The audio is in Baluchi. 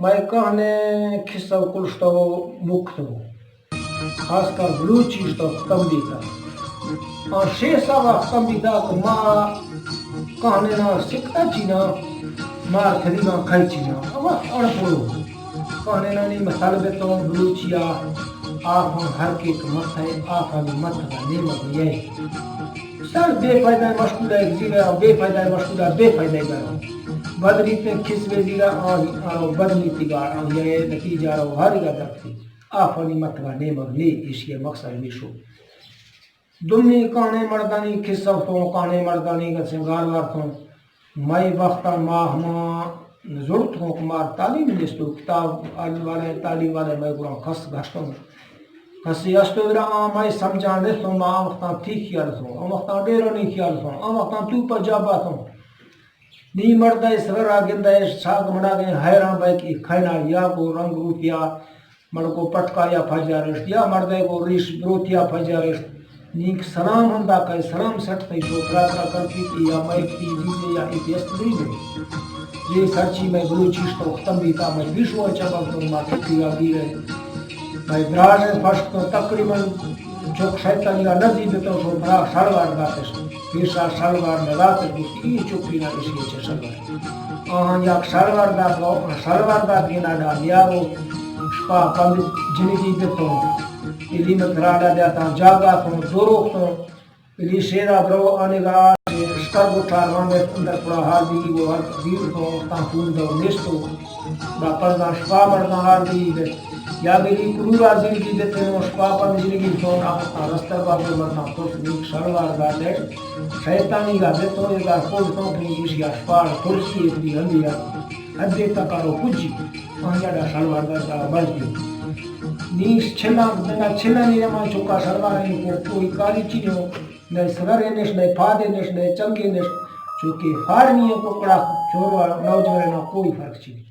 مئے کہنیں کسہ و کلشتہ و مکتہ و خاص کر بلوچی اشتہ و ختم بیتہ۔ آ شے سال ختم بیتہ کہ ما کہنیناں سکتہ چیناں، مار کدیماں کھئی چیناں۔ اما اڑ پڑو کہنینانی مثال بیتوں بلوچی آ، آفاں ہر کیک متھئے، آفانی متھگا نیمگ یئے۔ سر بے فائدہ مشکورہ ایک زیرہ، بے فائدہ مشکورہ بے فائدہ گرو۔ بدنیتیں کس بے زیرہ آن، آن بدنیتی گار آن، یہ نتیجہ رو ہر گا درتی۔ آفانی متگا نیمگ نی، ایشی مقصد میشو۔ دومی کہنیں مردانی کسہ توں، کہنیں مردانی گسیں گالوار توں۔ مئے وختا ما ہما زرت ہوں کہ مار تعلیم نیستو، کتاب والے، تعلیم والے مئے گراں کس گشتوں۔ کسی استو درا آ مئے سمجھان نیستوں، ما آ وختا تی خیال توں، آ وختا ڈیرانی خیال توں، آ وختا تو پہ جابا توں۔ نی مردئے سرا گندئے ساگ مناگیں حیران بئے کہ کھینا یا کو رنگ روپیا مڑکو پٹکا یا پھجارشت، یا مردئے کو ریش بروتیا پھجارشت۔ نیک سلام ہم دا کئے سلام سٹ تئی شو براترا کرتی تھی یا مئے تی جیزے یا ایک یست دری دے۔ یہ سرچی مئے بلوچی اشتو ختم بیتا، مئے بیشو چبک تو ما کتی یا گیرے۔ مئے دراجیں پشت تو تقریباً چک شیطانی را نزدیک تو شو برا شلوار داتش۔ پیشا شلوار نداتش، گوشتی، ای چکی نا اشی چہ شلوار۔ آہاں یک شلوار دات، شلوار دات گنا دا بیارو، شپا پند جنگی دتوں۔ الی متراڈا دیاتاں جاگا توں، دروختوں۔ الی شیرا برو آنگا شکر گٹار وانگت اندر پڑا حال دیگی گو ہر دیر توں، وقتاں خون دو نیستو۔ با پرداں شپا مرداں ہار دیگی بیت۔ یا بلی کرورا زیرگی بیت، نو شپا پند جنگی توں، آ وقتاں رستر بابو مرداں ترس نیک شلوار داتے۔ شیطانی گا بیت، تو ادا کول توں، کنی ایشی آ شپا ترسی ایتری ہندی آ۔ حد تکارو کجی، آنیا دا شلوار دا دا مرد دی۔ نیش چھنا، بنا چھنا نی ما چوکا شلوار نی کو کوئی کاری چی نو، نئے سگرے نش، نئے پادے نش، نئے چنگے نش، چوکے فارمی کو کڑا چوروا نوجوان نو کوئی فرق چی نی۔